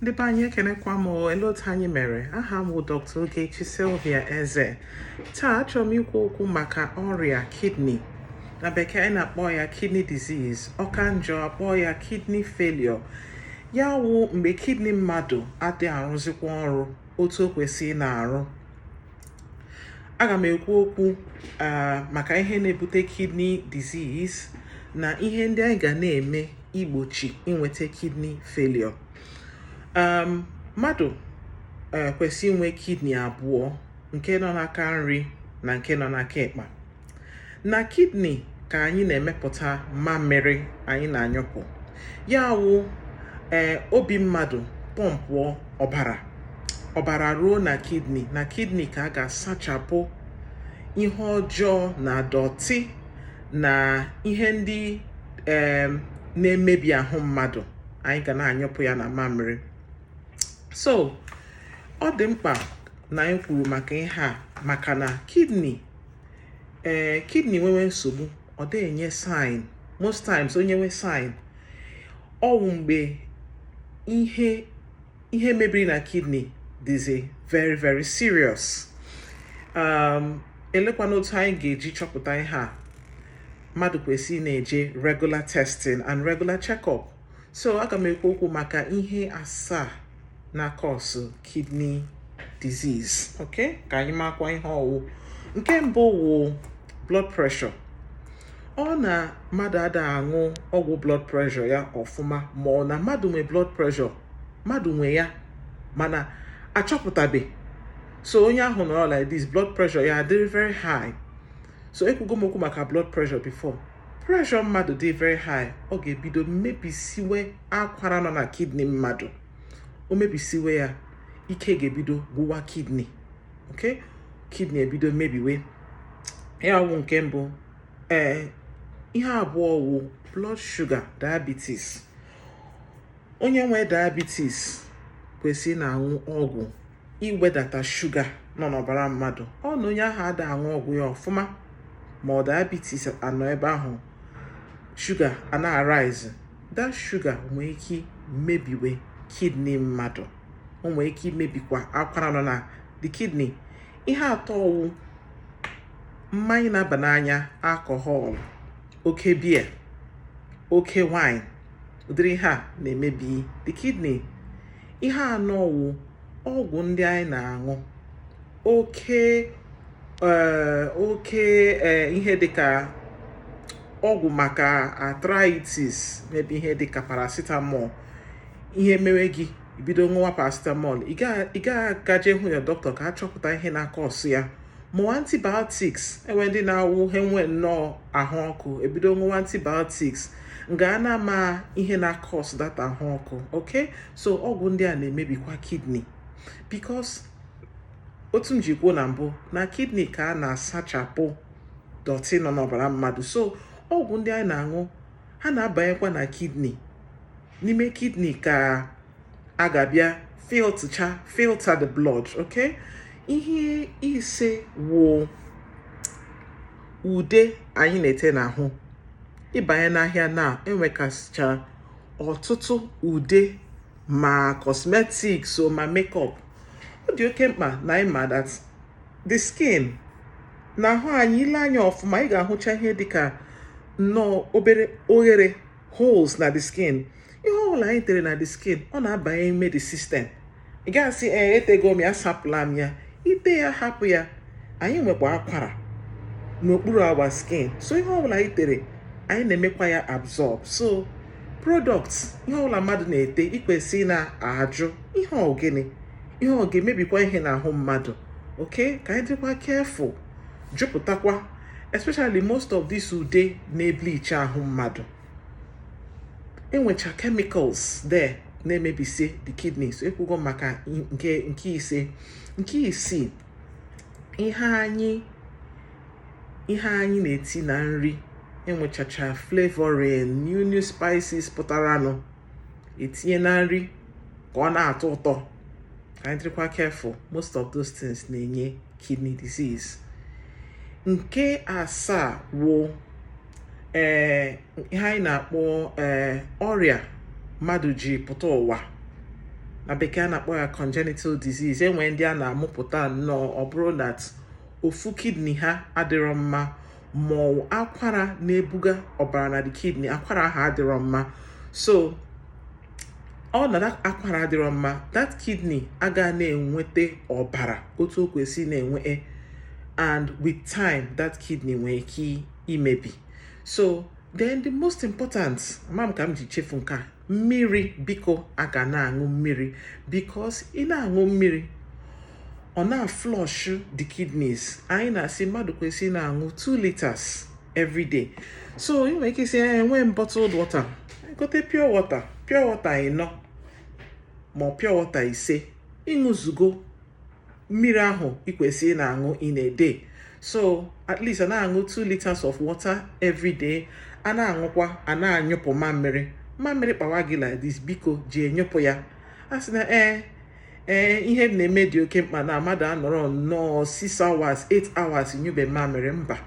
Ndị be anyị, ekenekwa m. Ele otu anyị mere? Aha m bụ Dr. Ogechi Sylvia Eze. Taa achọrọ m ikwu okwu maka ọrịa kidney. Na bekee anyị na-akpọ ya kidney disease, ọka njọ akpọ ya kidney failure. Ya wụ mgbe kidney mmadụ adịghị arụzikwa ọrụ otu o kwesịrị na-arụ. Aga m ekwu okwu maka ihe na-ebute kidney disease na ihe ndị anyị ga na-eme igbochi inweta kidney failure. Mmadụ kwesịrị inwe kidney abụọ, nke nọ n'aka nri na nke nọ n'aka ịkpa. Na kidney ka anyị na-emepụta mamịrị anyị na-anyụpụ. Ya wụ ee obi mmadụ pọmpụọ ọbara, ọbara ruo na kidney. Na kidney ka a ga-asachapụ ihe ọjọọ na dirty na ihe ndị na-emebi ahụ mmadụ. Anyị ga na-anyụpụ ya na mamịrị. So ọ dị mkpa na anyị kwuru maka ihe a, maka na kidney nwewe nsogbu, ọ dị enye sign. Most times onye nwe sign, ọwụ mgbe ihe mebiri na kidney dịzi very very serious. Elekwana otu anyị ga-eji chọpụta ihe a? Mmadụ kwesịrị na-eje regular testing and regular check-up. So aga m ekwu okwu maka ihe asaa na cause kidney disease. Okay, ka anyị makwa ihe ọwụ. Nke mbụ wụ blood pressure. Ọ na mmadụ ada aṅụ ọgwụ blood pressure ya ọfụma, ma ọ na mmadụ nwe blood pressure, mmadụ nwe ya mana achọpụtabe. So onye ahụ nọrọ like this, blood pressure ya adịrị very high. So ekwugo m okwu maka blood pressure before. Pressure mmadụ dị very high, ọ ga-ebido mebisiwe akwara nọ na kidney mmadụ. O mebisiwe ya, ike ga-ebido gwụwa kidney. Okay, kidney ebido mebiwe ya. Wụ nke mbụ. Ee, ihe abụọ wụ blood sugar, diabetes. Onye nwe diabetes kwesịrị na-aṅụ ọgwụ iwedata shuga nọ n'ọbara mmadụ. Ọ na onye ahụ ada aṅụ ọgwụ ya ọfụma, ma ọ diabetes anọ ebe ahụ, shuga a na-arise, that sugar nwee ike mebiwe kidney mmadụ. O nwee ike imebikwa akwara nọ na the kidney. Ihe atọ wụ mmanya na-aba n'anya, alcohol, oke beer, oke wine. Ụdịrị ihe a na-emebi the kidney. Ihe anọ wụ ọgwụ ndị anyị na-aṅụ oke, ihe dịka ọgwụ maka arthritis, maybe ihe dịka paracetamol. Ihe mewe gị, ibido ṅụwa paracetamol, ị gaghị agaje hụ ya dọkịta ka a chọpụta ihe na-acause ya. Mụwa antibiotics, enwe ndị na-awụ ha enwe nnọọ ahụ ọkụ, ebido ṅụwa antibiotics nga a na-ama ihe na-acause that ahụ ọkụ. Okay, so ọgwụ ndị a na-emebikwa kidney, because otu m ji kwuo na mbụ, na kidney ka a na-asachapụ dirty nọ n'ọbara mmadụ. So ọgwụ ndị anyị na-aṅụ, ha na-abanyekwa na kidney. N'ime kidney ka a ga-abịa filter the blood. Okay, ihe ise wụ ude anyị na-ete n'ahụ. Ịbanye n'ahịa na enwekasịcha ọtụtụ ude, ma cosmetics o, ma makeup. Ọ dị oke mkpa na anyị ma that the skin na ahụ anyị, ile anya ọfụma, ị ga-ahụcha ihe dịka nnọọ obere oghere, holes na the skin. Ihe ọbụla anyị tere na the skin, ọ na-abanye ime the system. Ị gaghị asị, "Ee, etego m ya, asapụla m ya." Ite ya, hapụ ya. Anyị nwekwa akwara n'okpuru our skin, so ihe ọbụla anyị tere, anyị na-emekwa ya absorb. So products, ihe ọbụla mmadụ na-ete, ikwesị na-ajụ ihe ọ gịnị, ihe ọ ga-emebikwa ihe n'ahụ mmadụ. Okay, ka anyị dịkwa careful, jupụtakwa, especially most of this ude na-ebleach ahụ mmadụ, enwecha chemicals there na-emebisi the kidney. So ekwugo maka nke ise. Nke isii, ihe anyị na-eti na nri. Enwechacha flavoring, new new spices pụtaranụ etinye na nri ka ọ na-atọ ụtọ. Ka anyị dịrịkwa careful, most of those things na-enye kidney disease. Nke asaa wụ ihe anyị na-akpọ ọrịa mmadụ ji pụta ụwa. Na bekee a na-akpọ ya inherited. Na bekee a na-akpọ ya congenital disease. Enwee ndị a na-amụpụta nnọọ, ọ bụrụ that ofu kidney ha adịrọ mma, ma ọ akwara na-ebuga ọbara na the kidney, akwara ahụ adịrọ mma. So ọ na that akwara adịrọ mma, that kidney aga na-enweta ọbara otu o kwesị na-enwe, and with time that kidney nwere ike imebi. So then the most important, ama m ka m ji chefu nke a, mmiri. Biko, a ga na-aṅụ mmiri, because ị na-aṅụ mmiri, ọ na-flush the kidneys. Anyị na-asị mmadụ kwesịrị na-aṅụ 2 liters every day. So ị nwere ike isi, "Enwe m bottled water." Gote pure water, pure water ịnọ ma ọ pure water 5, ịṅụzugo mmiri ahụ ị kwesịrị na-aṅụ in a day. So at least a na-aṅụ 2 liters of water every day. A na-aṅụkwa, a na-anyụpụ mamịrị. Mamịrị kpawa gị like this, biko ji enyụpụ ya. A sị na ee, ihe m na-eme dị oke mkpa na mmadụ anọrọ nnọọ 6 hours, 8 hours nyube mamịrị. Mba,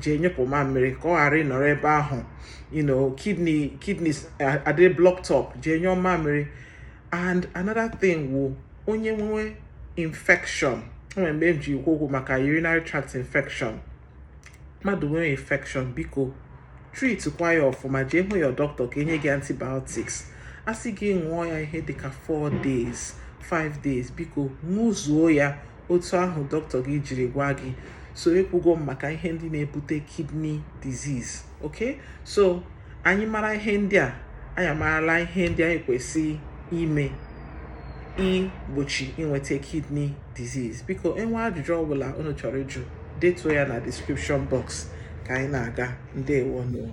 jee nyụpụ mamịrị ka ọ ghara ịnọrọ ebe ahụ, kidneys adị blocked up. Jee nyụọ mamịrị. And another thing wụ onye nwe infection. Nwere mgbe m ji ekwu okwu maka urinary tract infection. Mmadụ nwere infection, biko treat kwa ya ọfụma. Jee hụ your doctor ka enye gị antibiotics. A sị gị ṅụọ ya ihe dịka 4 days, 5 days, biko ṅụzuo ya otu ahụ dọkịta gị jiri gwa gị. So ekwugo m maka ihe ndị na-ebute kidney disease. Okay, so anyị mara ihe ndị a, anyị amarala ihe ndị anyị kwesị ime igbochi inweta kidney disease. Biko, enwe ajụjụ ọbụla unu chọrọ ịjụ, detuo ya na description box ka anyị na-aga. Ndewonụ.